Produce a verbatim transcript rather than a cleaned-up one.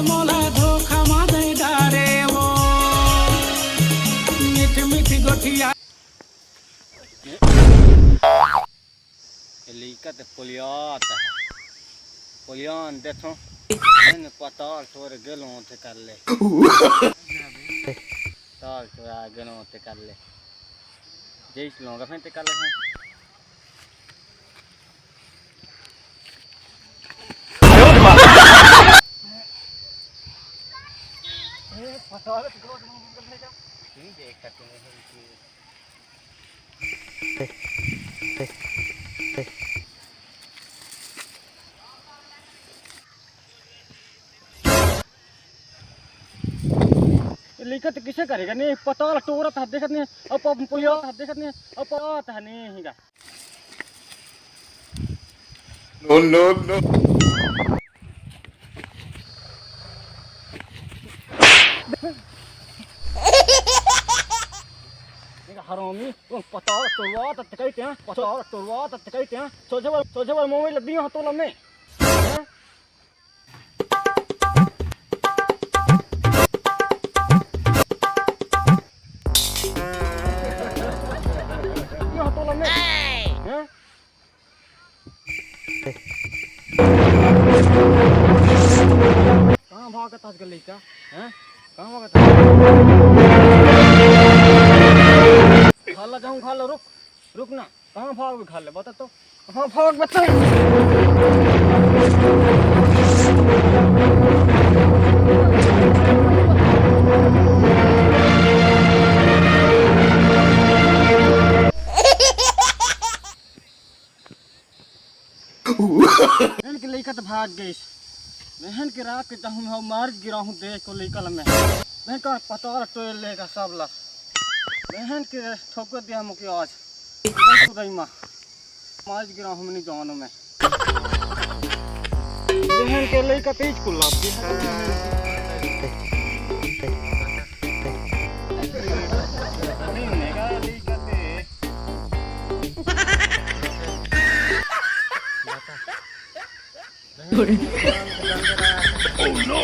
मोला धोखा मा दे डारे वो, मीठ मीठ गोठिया। ए लइका ते पोलियात हे। पोलियान देथों। एन पताल टोर गेलों ते कर ले। पताल टोरा गेलों ते कर ले। जइस लोग फेन ते कर ले। ए, पताल टोर गेलों ते कर ले। नहीं देख सकते हैं। ए लइका ते किसे करेगा? नहीं, पताल टोरत हे, देखत नहीं, अब, अब पुलिया देखत नहीं, अब आता है नहीं, हीगा। No, no, no। हरामी, तुम पताल टोरवा तक कहिते हैं, पताल टोरवा तक कहिते हैं, सोझे वाल, सोझे वाल मोबाइल लद्दी हाथों लम्मे। हैं? ये हाथों लम्मे। हैं? कहाँ भागत आजकल लइका? हैं? कहाँ भागत? खा ला जाऊँ, खा ला, रुक, रुक ना। कहाँ भाग खा ले, बता तो। कहाँ भाग, बता। बहन के लइका तो भाग गइस। बहन के रात के चाहूँ हम मार गिराहूँ देख को लइका ल मैं। बहन का पताल टोर लेगा सब ला। बहन के ठोक दिया मुके आज। खुदाई माँ। मार गिराहूँ मैंने जवानों में। बहन के लइका तेज को लाभ दे। नहीं, मेरा लइका ते। Oh no!